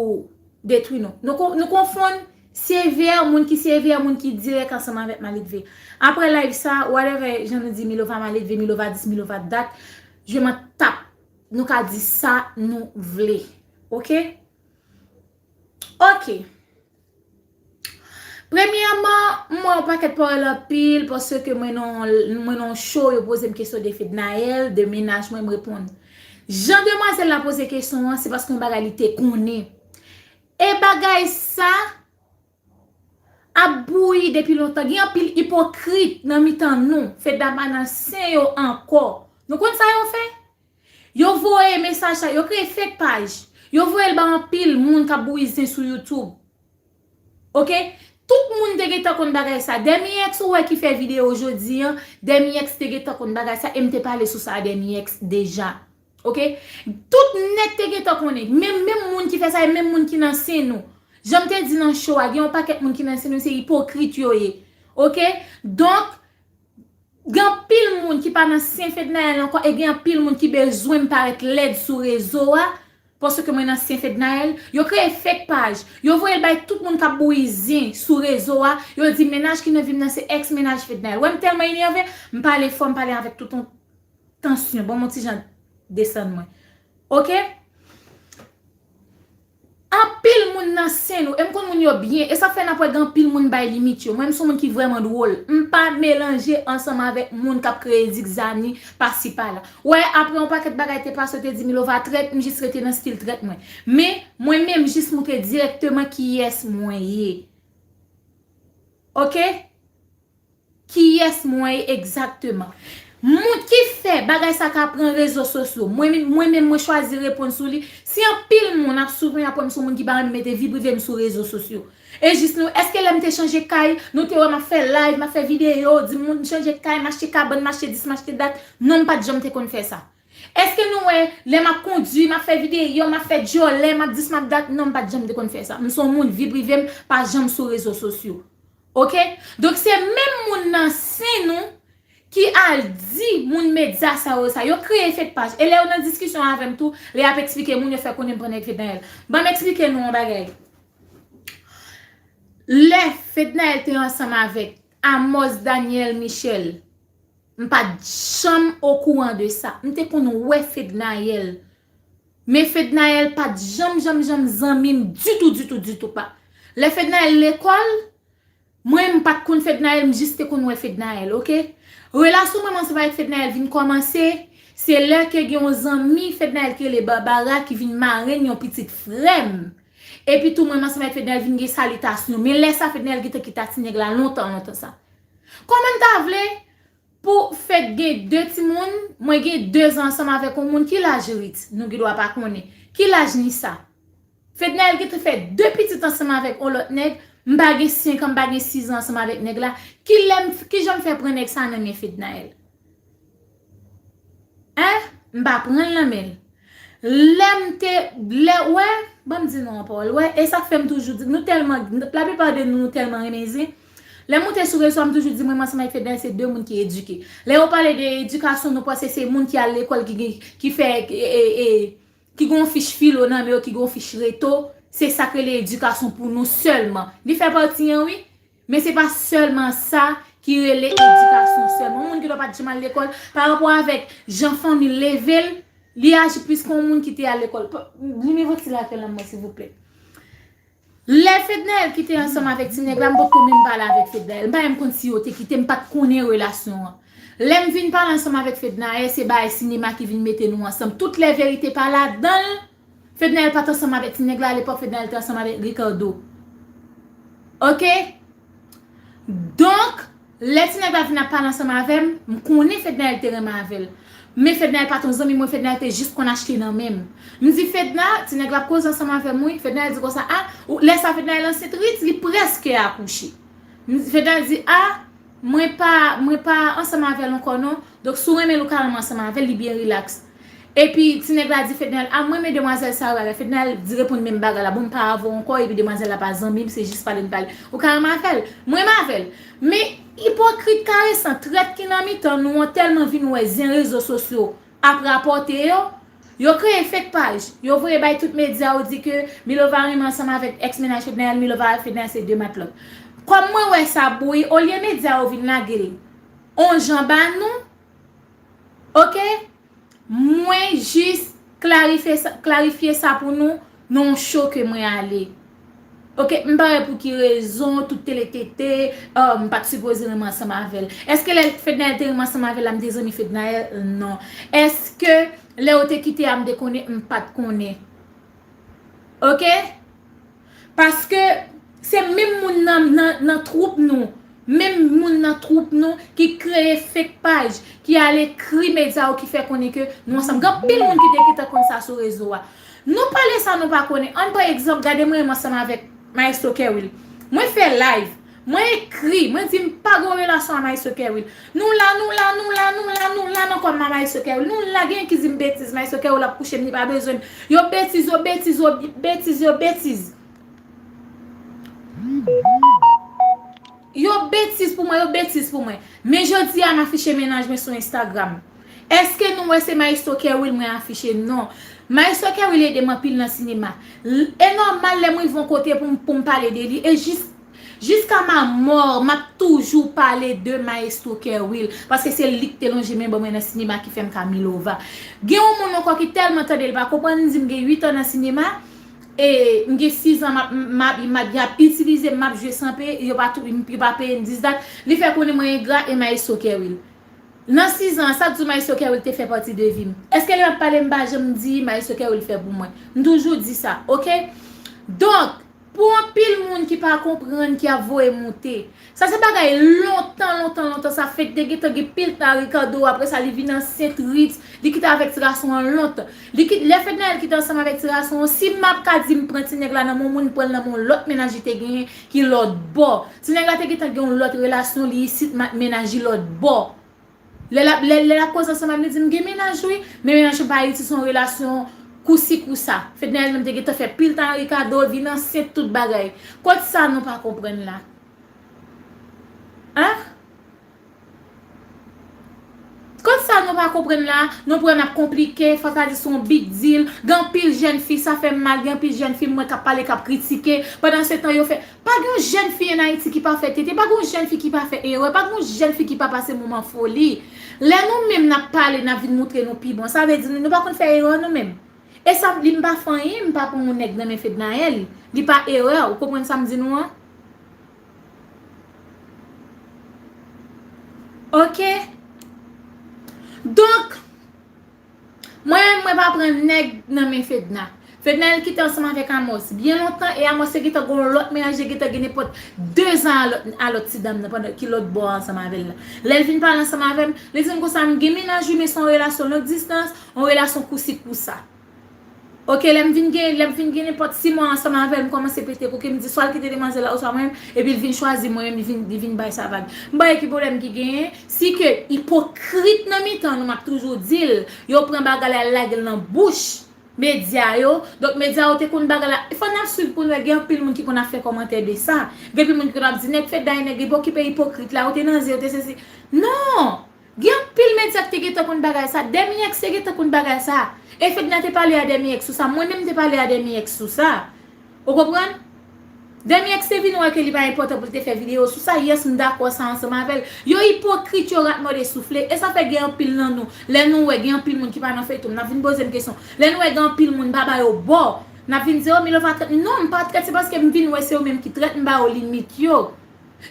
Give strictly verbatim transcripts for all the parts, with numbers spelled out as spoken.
pou detwi nou. Nou, kon- nou konfonn sevè, moun ki sevè, moun ki dirèk ansanm avèk maledve. Apre live sa, whatever jan nou di Milova maledve, Milova dis, Milova dat, je m'en tape. Nou ka di sa nou vle. Ok? Ok. Premyèman, m wè yon pakèt pawòl anpil paske mwen nan mwen nan show, yo poze m kesyon de Fednaelle, de mennaj mwen, m reponn. Jan demwazèl la poze kesyon an, se paske yon bagay li te konnen. E bagay sa ap bouyi depi lontan. Gen anpil ipokrit nan mitan nou. Fedna pa nan sen yo ankò. Nou konn sa yo fè? Yo voye mesaj sa, yo kreye fake paj. Yo voye l ba anpil moun k ap bouyi zen sou YouTube. Ok? Tout moun te gentan konn bagay sa. Demi X ou wè ki fè videyo jodi an, Demi X te gentan konn bagay sa e m te pale sou sa a Demi X deja. Ok? Tout nèg te gentan konnen. Menm, menm moun ki fè sa e menm moun ki nan sen nou. Jan m te di nan show a, gen yon pakèt moun ki nan sen nou, se ipokrit yo ye. Ok? Donk, gen anpil moun ki pa nan sen Fednaelle ankò e gen anpil moun ki bezwen m parèt lèd sou rezo a. Paske mwen nan sen Fednaelle, yo kreye fake paj. Yo voye l bay tout moun k ap bouyi zen sou rezo a. Yo di mennaj ki nan vi m nan se ex mennaj Fednaelle. Wè m tèlman enève, m pale fò, m pale avèk tout yon tansyon. Bon, mon ti jan desann mwen. Ok? Anpil moun nan sen nou, e m konn moun yo byen, e sa fè n ap wè gen anpil moun bay limit yo. Mwen, m se yon moun ki vrèman dwòl. M pa melanje ansanm avèk moun k ap kreye zigzani pasi pala. Wè, apre yon pakèt bagay te pase, yo te di Milova trèt, m jis rete nan stil trèt mwen. Men, mwen menm, m jis moutre dirèkteman kiyès mwen ye. Ok? Kiyès mwen ye egzakteman? Moun ki fè bagay sa ka pran rezo sosyo. Mwen, mwen menm, mwen chwazi reponn sou li. Si anpil moun ap swiv mwen, ap wè m se yon moun ki pa renmen mete vi prive m sou rezo sosyo. E jis nou, èske lè m te chanje kay, nou te wè m ap fè live, m ap fè videyo, di moun m chanje kay, m achte kabann, m achte dis, m achte dat? Non, m pa t janm te konn fè sa. Èske nou wè, lè m ap kondui, m ap fè videyo, m ap fè djòlè, m ap dis, m ap dat? Non, m pa t janm te konn fè sa. M se yon moun, vi prive m pa janm sou rezo sosyo. Ok? Donk, se menm moun nan sen nou ki al di moun medya sa yo sa. Yo kreye fake paj. E lè yo nan diskisyon avè m tou, lè y ap eksplike moun, yo fè konnen m pran nèg Fednaelle. Ban m eksplike nou yon bagay. Lè Fednaelle te ansanm avèk Amos Daniel Michel, m pa t janm okouran de sa. M te konn wè Fednaelle. Men Fednaelle pa t janm, janm, janm zanmi m ditou, ditou, ditou pa. Lè Fednaelle lekòl, mwen, m pa t konn Fednaelle, m jis te konn wè Fednaelle, ok? Relasyon mwen ansanm avèk Fednaelle vin kòmanse, se lè ke gen yon zanmi Fednaelle ki rele Barbara ki vin marenn yon pitit frè m. Epi tou, mwen ansanm avèk Fednaelle vin gen salitasyon. Men lè sa, Fednaelle gentan kite ak ti nèg la lontan, lontan sa. Kòman n ta vle pou Fed gen de timoun, mwen gen de zan ansanm avèk yon moun, ki laj Rit? Nou gen dwa pa konnen. Ki laj Nisa? Fednaelle gentan fè de pitit ansanm avèk yon lòt nèg, m pa gen senk an, m pa gen sis an ansanm avèk nèg la. Kilè m, kijan m fè pran nèg sa nan men Fednaelle? Hein? M pa pran l nan men l. Lè m te, lè, wè, ban m di nou yon pawòl, wè, e sa k fè m toujou di, nou tèlman, laplipa de nou, nou tèlman renmen zen. Lè m moute sou rezo a, m toujou di, mwen, m ansanm avèk Fednaelle, se de moun ki edike. Lè yo pale de edikasyon, nou panse se moun ki al lekòl, ki gen, ki fè, e, e, e, ki gen yon fich filo nan men yo, ki gen yon fich reto, se sa k rele edikasyon pou nou sèlman. Li fè pati an, wi. Men se pa sèlman sa ki rele edikasyon sèlman. Yon moun ki dwa pa t janm al lekòl, pa rapò avèk jan fanmi l leve l, li aji plis ke yon moun ki te al lekòl. Pa- Nimewo ti lakay lan mwen, silvouplè. Lè Fednaelle kite ansanm avèk ti nèg la, m potko menm pale avèk Fednaelle. M pa menm konn si yo te kite, m pa t konnen relasyon an. Lè m vin pale ansanm avèk Fednaelle, se bagay sinema ki vin mete nou ansanm. Tout lè verite pa ladan l. Fednaelle pa t ansanm avèk ti nèg la, alepòk Fednaelle te ansanm avèk Ricardo. Ok? Donk, lè ti nèg la vin ap pale ansanm avè m, m konnen Fednaelle te renmen avè l. Men Fednaelle pa t yon zanmi mwen, Fednaelle te jis konn achte nan men m. M di Fedna, ti nèg la ap koze ansanm avè m, wi. Fednaelle di konsa, a, ou- lè sa Fednaelle ansent, Rit, li prèske akouche. M- Fednaelle di, a, mwen pa, mwen pa ansanm avè l ankò non. Donk, si w renmen l, ou ka renmen ansanm avè l, li byen rilaks. Epi, ti nèg la di Fednaelle, a, mwen renmen demwazèl sa yo avè. Fednaelle di reponn menm bagay la, bon, m pa avè w ankò, epi demwazèl la pa zanmi m, se jis pale n pale. Ou ka renmen avè l? Mwen renmen avè l. Men, ipokrit karesan, trèt ki nan mitan nou an tèlman vin wè zen rezo sosyo ap rapòte yo, Yo kreye fake paj. Yo voye bay tout medya yo di ke Milova renmen ansanm avèk ex mennaj Fednaelle, Milova avèk Fednaelle se de matlòt. Kòm mwen wè sa bouyi, olye medya yo vin lage l on jan ba nou, oke? Mwen jis klarifye sa, klarifye sa pou nou, nan yon show ke mwen ale. Oke, m pa wè pou ki rezon tout tele tete, oh, m pa t sipoze renmen ansanm avè l. Èske lè Fednaelle te renmen ansanm avè l la, m te zanmi Fednaelle? Non. Èske lè yo te kite a, m te konnen? M pa t konnen. Oke? Paske se menm moun nan, nan, nan twoup nou, menm moun nan twoup nou ki kreye fake paj, ki al ekri medya yo, ki fè konnen ke nou ansanm. Gen anpil moun ki te gentan konn sa sou rezo a. Nou pale sa nou pa konnen. Ann pran egzanp, gade mwen menm ansanm avèk Maestro Kerwill. Mwen fè live, mwen ekri, mwen di m pa gen relasyon a Maestro Kerwill. Nou la, nou la, nou la, nou la, nou la nan kòm a Maestro Kerwill. Nou la, gen ki di m betiz, Maestro Kerwill ap kouche m, li pa bezwen m. Yo betiz, yo betiz, yo betiz, yo betiz. Yo betiz pou mwen, yo betiz pou mwen. Men jodi a, m afiche mennaj mwen sou Instagram. Èske nou wè se Maestro Kerwill mwen afiche? Non. Maestro Kerwill ede m anpil nan sinema. L-, e nòmal lè m rive yon kote pou m, pou m pale de li. E jis, jiska ma mò, m ap toujou pale de Maestro Kerwill. Paske se li ki te lonje men ban mwen nan sinema ki fè m ka Milova. Gen yon moun ankò ki tèlman tande l pa konprann, li di m gen uit an nan sinema. E m gen sis an, m ap, m ap, m ap, y ap itilize m, m ap jwe san peye, yo pa tou, yo pa peye m dis dat. Li fè konnen mwen engra e Maestro Kerwill. Nan sis an, sa k di w Maestro Kerwill te fè pati de vi m? Èske lè m ap pale m pa janm di Maestro Kerwill fè pou mwen? M toujou di sa, oke? Donk, pou anpil moun ki pa konprann, ki ap voye moute, sa se bagay lontan, lontan, lontan, sa fake, te gentan gen pil tan Ricardo, apre sa li vin ansent Ritz, li kite avèk ti gason an lontan. Li kit-, lè Fednaelle kite ansanm avèk ti gason an, si m ap ka di m pran ti nèg la nan men yon moun, pran l nan men yon lòt mennaj li te genyen ki lòt bò. Ti nèg la te gentan gen yon lòt relasyon, li isit, ma-, mennaj li lòt bò. Lè l ap, lè, lè l ap koze ansanm avè m, li di m gen mennaj wi, men mennaj mwen pa isit, se yon relasyon kousi kousa. Fednaelle menm te gentan fè pil tan Ricardo, vin ansent, tout bagay. Kot sa nou pa konprann la? Hein? Kot sa nou pa konprann la? Nou pran n ap konplike, fò sa di se yon big deal. Gen anpil jèn fi, sa fè m mal, gen anpil jèn fi m wè k ap pale, k ap kritike. Pandan se tan yo fè, pa gen yon jèn fi an Ayiti ki pa fè tete, pa gen yon jèn fi ki pa fè erè, pa gen yon jèn fi ki pa pase moman foli. Lè nou menm n ap pale, n ap vin moutre nou pi bon, sa vle di nou, nou pa konn fè erè nou menm. E sa, li m pa fè anyen, m pa pran yon nèg nan men Fednaelle. Li pa erè, ou konprann sa m di nou an? Oke. Donk, mwen menm, mwen pa pran nèg nan men Fedna. Fednaelle kite ansanm avèk Amos byen lontan, e Amos te gentan gen yon lòt mennaj, te gentan gen nenpòt de zan a lòt, a lòt ti dam nan, pandan ki lòt bò ansanm avè l la. Lè l vin pale ansanm avè m, li di m konsa, m gen mennaj wi, men se yon relasyon long distans, yon relasyon kousi kousa. Oke, lè m vin gen, lè m vin gen nenpòt sis mwa ansanm avè l, m kòmanse pete koke, m di swa l kite demwazèl la oswa mwen menm, epi l vin chwazi mwen menm, li vin, li vin bay sa vag. M pa wè ki pwoblèm ki genyen, si ke ipokrit nan mitan nou, m ap toujou di l, yo pran bagay la, lage l nan bouch medya yo. Donk, medya yo te konn bagay la. Fò n ap swiv pou n wè, gen anpil moun ki konn ap fè kòmantè de sa. Gen anpil moun ki konn ap di, nèg Fedna, nèg ipo-, ki pe ipokrit la, yo te nan ze, yo te sesi. Non! Gen anpil medya ki te gentan konn bagay sa. Demi X te gentan konn bagay sa. E Fedna te pale a Demi X sou sa. Mwen menm te pale a Demi X sou sa. Ou konprann? Demi X te vin wè ke li pa enpòtan pou l te fè videyo sou sa. Yes, m dakò sa ansanm avè l. Yo ipokrit, yo rat mòde soufle. E sa fè gen anpil nan nou. Lè nou wè gen anpil moun ki pa nan feyton, n ap vin poze m kesyon. Lè nou wè gen anpil moun pa ba yo bò, n ap vin di, o, Milova trèt. Non, m pa trèt, se paske m vin wè se yo menm ki trèt, m ba yo limit yo.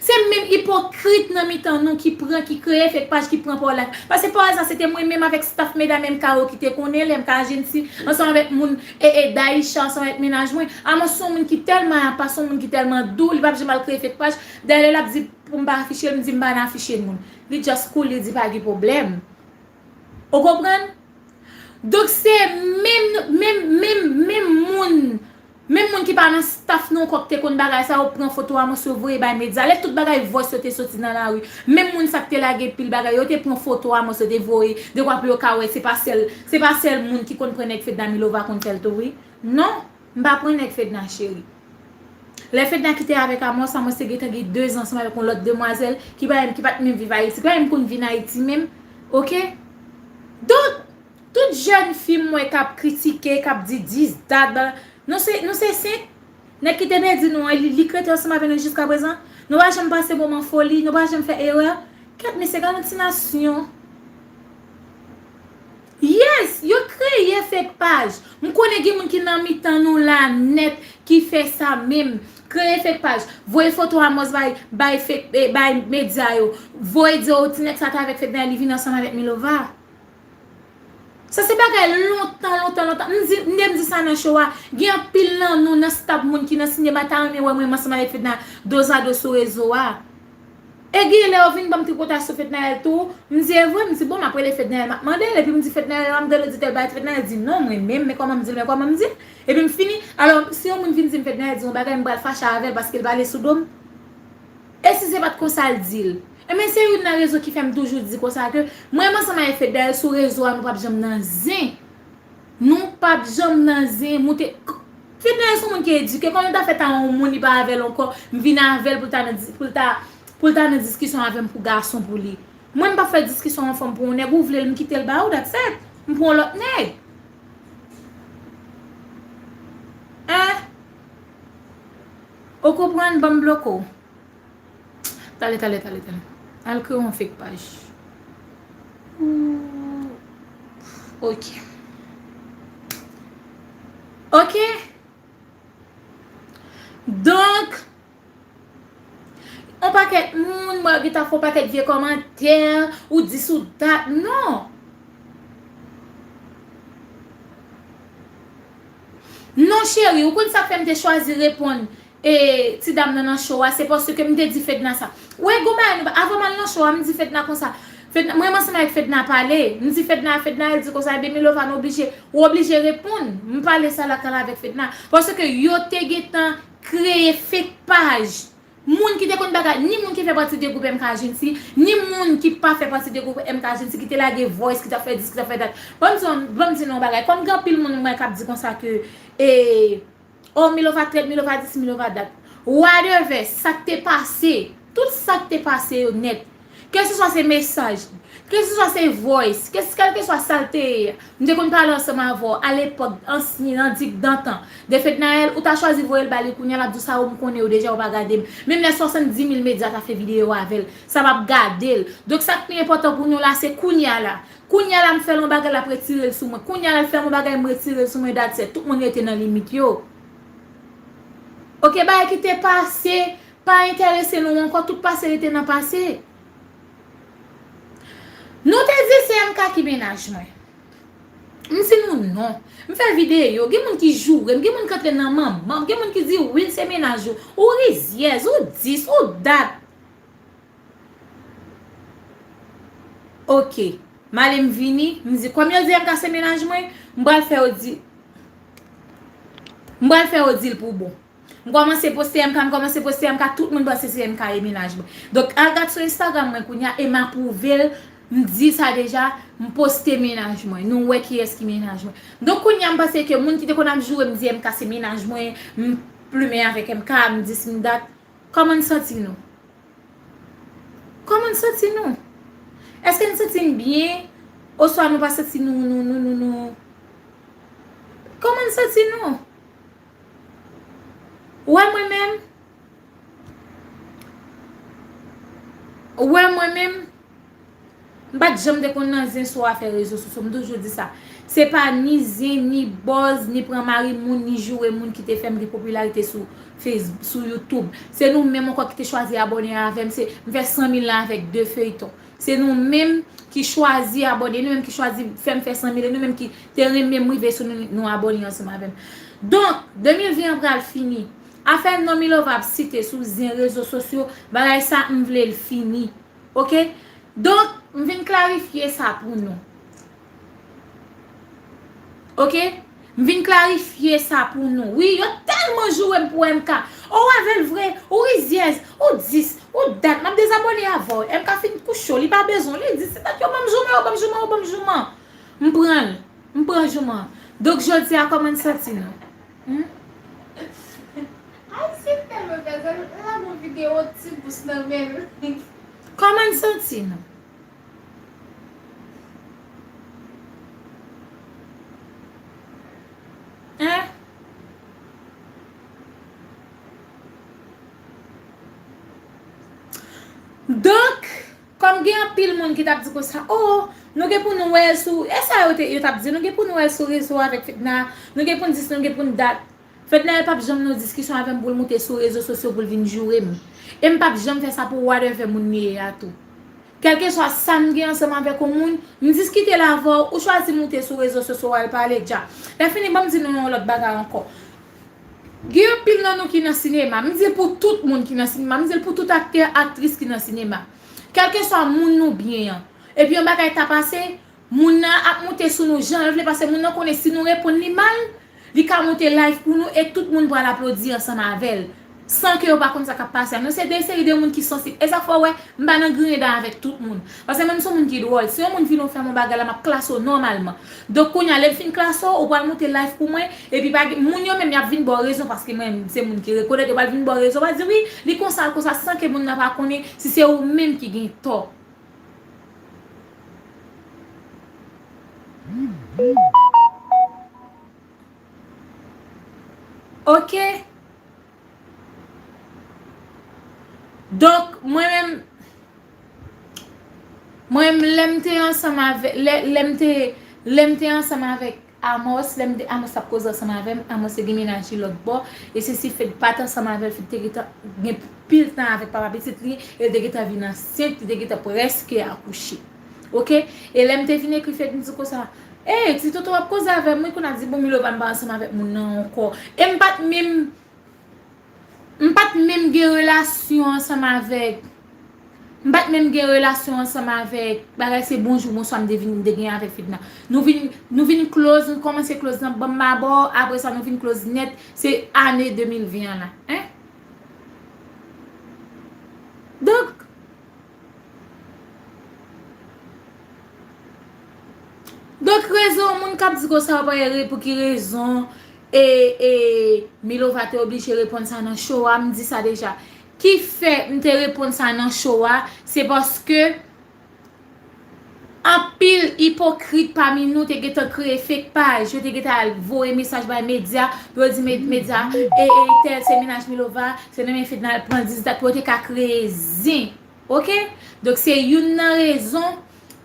Se menm ipokrit nan mitan nou ki pran, ki kreye fake paj, ki pran pawòl la. Paske pawòl sa, se te mwen menm avèk staff medam M K yo ki te konnen l, M K Agency, ansanm avèk moun, e, e, Daisha, ansanm avèk mennaj mwen. Amos se yon moun ki tèlman apa, se yon moun ki tèlman dou, li p ap janm al kreye fake paj. Dayè, lè l ap di pou m pa afiche l, m di m pa nan afiche moun. Li just cool, li di pa gen pwoblèm. Ou konprann? Donk, se menm, menm, menm, menm moun, menm moun ki pa nan staff nou ankò ki te konn bagay sa, yo pran foto Amos, yo voye bay medya. Lè tout bagay voice yo te soti nan lari, menm moun sa ki te lage pil bagay, yo te pran foto Amos, yo te voye, dekwa pou yo ka wè, se pa sèl, se pa sèl moun ki konn pran nèg Fedna, Milova konn fè l tou, wi. Non, m pa pran nèg Fedna, cheri. Lè Fedna kite avèk Amos, Amos te gentan gen de zan ansanm avèk yon lòt demwazèl ki pa menm, ki pa t menm viv Ayiti, ki pa menm konn vin Ayiti menm. Oke? Donk, Tout jèn fi m wè k ap kritike, k ap di dis, dat, bla, nou se, nou se senk. Nèg ki te pèdi nou an, li, li k rete ansanm avè nou jiskaprezan. Nou pa janm pase moman foli, nou pa janm fè erè. Kèt mesye, gade yon ti nasyon. Yes, yo kreye fake paj. M konnen gen moun ki nan mitan nou la nèt ki fè sa menm. Kreye fake paj. Voye foto Amos bay, bay fake, eh, bay medya yo. Voye di, "Oh, ti nèg sa te avèk Fednaelle, li vin ansanm avèk Milova." Sa se bagay lontan, lontan, lontan. M di, m te m di sa nan show a. Gen anpil nan nou nan staff moun ki nan sinema ta renmen wè mwen ansanm avèk Fednaelle dozado sou rezo a. E gen lè yo vin ban m tripotay sou Fednaelle tou. M di, "E vre?" M di, "Bon, m ap rele Fednaelle, m ap mande l." Epi m di Fednaelle, m ap gade l, di tèl bagay, Fednaelle di, "Non, mwen menm, men kòman m di l, men kòman m di l." Epi m fini. Alò, si yon moun vin di m Fednaelle di yon bagay, m pral fache avè l paske l pale sou do m. E si se pa t konsa l di l? Ebyen, se youn nan rezon ki fè m toujou di konsa ke mwen menm ansanm avèk Fednaelle sou rezo a, nou p ap janm nan zen. Nou p ap janm nan zen. Moute, Fednaelle se yon moun ki edike. Kòman l ta fè ta yon moun li pa avè l ankò, m vin avè l pou l ta nan di-, pou l ta, pou l ta nan diskisyon avè m pou gason pou li. Mwen, m p ap fè diskisyon yon fanm pou yon nèg, ou vle l, m kite l ba ou, that's it. M pran yon lòt nèg. Hein? Ou konprann? Ban m bloke w. Tale, tale, tale, tale. Al kreye yon fake paj. Ooh. Ok. Ok. Donk, yon pakèt moun, mwen gen ta fè yon pakèt vye kòmantè, ou dis ou dat. Non. Non, cheri, ou konn sa k fè m te chwazi reponn e ti dam nan nan show a, se paske m te di Fedna sa. Ou wè, gon bagay nou, avan m al nan show a, m di Fedna konsa. Fedna, mwen menm ansanm avèk Fedna pale. M di Fedna, Fedna, el di konsa, ebyen Milova, nou oblije, ou oblije reponn. M pale sa lakay la avèk Fedna. Paske yo te gentan kreye fake paj. Moun ki te konn bagay, ni moun ki fè pati de gwoup M K Agency, ni moun ki pa fè pati de gwoup M K Agency, ki te lage voice, ki t ap fè dis, ki t ap fè dat. Ban m di, ban m di nou yon bagay. Kòm gen anpil moun mwen k ap di konsa ke, e, Oh, Milova trèt, Milova dis, Milova dat. Whatever, sa k te pase, tout sa k te pase yo nèt. Keseswa se mesaj, keseswa se voice, kes-, kèlkeswa sa l te ye, m te konn pale ansanm avè w, alepòk, ansyen, nan dik dantan. De Fednaelle, ou ta chwazi voye l ba li kounye a, l ap di w sa, ou m konnen yo deja, ou pa gade m. Menm lè swasanndis mil medya ta fè videyo avè l, sa m ap gade l. Donk, sa k pi enpòtan pou nou la, se kounye a la. Kounye a la, m fè l yon bagay, l ap retire l sou mwen. Kounye a la, l fè m yon bagay, m retire l sou mwen, that's it. Tout moun rete nan limit yo. Oke, bagay ki te pase, pa enterese nou ankò, tout pase rete nan pase. Nou te di se M K ki mennaj mwen. M di nou non. M fè videyo, gen moun ki joure m, gen moun ki antre nan manman m, gen moun ki di wi, l se mennaj ou. Ou rizyèz, ou dis, ou dat. Oke. M ale m vini, m di, kòm yo di M K se mennaj mwen, m pral fè yo di, m pral fè yo di l pou bon. M kòmanse poste M K, m kòmanse poste M K, tout moun panse se M K e mennaj mwen. Donk, al gad sou Instagram mwen kounye a, e m apwouve l, m di sa deja, m poste mennaj mwen. Nou wè kiyès ki mennaj mwen. Donk, kounye a, m panse ke moun ki te konn ap joure m di M K se mennaj mwen, m plimen avèk M K, m dis, m dat. Kòman n santi nou? Kòman n santi nou? Èske n santi n byen? Oswa nou pa santi nou, nou, nou, nou, nou? Kòman n santi nou? Ou wè mwen menm? Ou wè mwen menm? M pa t janm te konn nan zen sou afè rezo sosyo, m toujou di sa. Se pa ni zen, ni buzz, ni pran mari moun, ni joure moun ki te fè m gen popilarite sou Facebook, sou YouTube. Se nou menm ankò ki te chwazi abòne avè m, se, m fè san mil la avèk de feyton. Se nou menm ki chwazi abòne, nou menm ki chwazi fè m fè san mil, e nou menm ki te renmen m rive sou nou, nou abòne ansanm avè m. Donk, de mil ven an pral fini. Afè non Milova ap site sou zen rezo sosyo, bagay sa m vle l fini. Oke? Donk, m vin klarifye sa pou nou. Oke? M vin klarifye sa pou nou. Wi, yo tèlman joure m pou M K. O, w avè l vre, ou rizyèz, ou dis, ou dat. M ap dezabòne avè w. M K fin kouche w, li pa bezwen w. Li di, se dat yo ban m jouman, yo ban m jouman, yo ban m jouman. M pran l. M pran jouman. Donk, jodi a, kòman n santi nou? Hmm? Ayisyen tèlman fè sa, l ap lage yon videyo ti bous nan men l. Kòman n santi nou? Donk, kòm gen anpil moun ki t ap di konsa, "Oh, nou gen pou nou wè l sou," e sa yo te, yo t ap di, "Nou gen pou nou wè l sou rezo avèk Fedna, nou gen pou n di, nou gen pou n dat." Fedna, e p ap janm nan diskisyon avè m pou l moute sou rezo sosyo pou l vin joure m. E m p ap janm fè sa pou whatever moun li ye a tou. Kèlkeswa sa m gen ansanm avèk yon moun, m diskite l avè w, ou chwazi moute sou rezo sosyo al pale, dja. Lè fini, ban m di nou yon lòt bagay ankò. Gen anpil nan nou ki nan sinema. M di l pou tout moun ki nan sinema. M di l pou tout aktè, aktris ki nan sinema. Kèlkeswa moun nou byen an. Epi yon bagay ta pase, moun nan ap moute sou nou jan l vle, paske moun nan konnen si nou reponn li mal, li ka moute live pou nou e tout moun pral aplodi ansanm avè l. San ke yo pa konn sa k ap pase a. Nou se de seri de moun ki sansib. E sa k fè w wè, m pa nan griyen dan avèk tout moun. Paske menm si yon moun ki dwòl, si yon moun vin ofè m yon bagay la, m ap klase w nòmalman. Donk, kounye a, lè l fin klase w, ou pral moute live pou mwen, epi pa gen, moun yo menm, y ap vin ba w rezon, paske mwen, se moun ki rekonèt, yo pral vin ba w rezon, yo pral di, "Wi, li konsa, l konsa," san ke moun nan pa konnen si se ou menm ki gen tò. Ok. Donk, mwen menm, mwen menm, lè m te ansanm avè, lè, lè m te, lè m te ansanm avèk Amos, lè m te, Amos t ap koze ansanm avè m, Amos te gen mennaj li lòt bò, e se si Fed pa t ansanm avè l, Fed te gentan gen pil tan avèk papa pitit li, e l te gentan vin ansent, li te gentan prèske akouche. Ok? E lè m te vin ekri Fed, m di konsa, "Ey, ti Toto ap koze avè m, wi," kounye a di, "Bon, Milova, m pa ansanm avèk moun nan ankò." E m pa t menm M pa t menm gen relasyon ansanm avèk, m pa t menm gen relasyon ansanm avèk, bagay se bonjou, bonswa m te vin, m te gen avèk Fedna. Nou vin, nou vin close, nou kòmanse close nan banm mabò, apre sa nou vin close nèt, se ane de mil ven an la. Hein? Donk, Donk, rezon, moun k ap di konsa, yo pa ere pou ki rezon, e, e, Milova te oblije reponn sa nan show a, m di sa deja. Ki fè m te reponn sa nan show a, se paske anpil ipokrit pami nou te gentan kreye fake page, yo te gentan al voye mesaj bay medya, pou yo di med-, medya, e, e, tèl se mennaj Milova, se nan men Fedna l pran dis dat pou yo te ka kreye zen. Ok? Donk, se youn nan rezon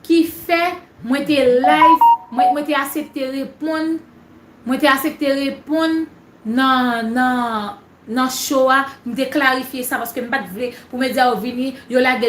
ki fè mwen te live, mwen, mwen te aksepte reponn, mwen te aksepte reponn nan, nan, nan show a, m te klarifye sa, paske m pa t vle pou medya yo vini, yo lage l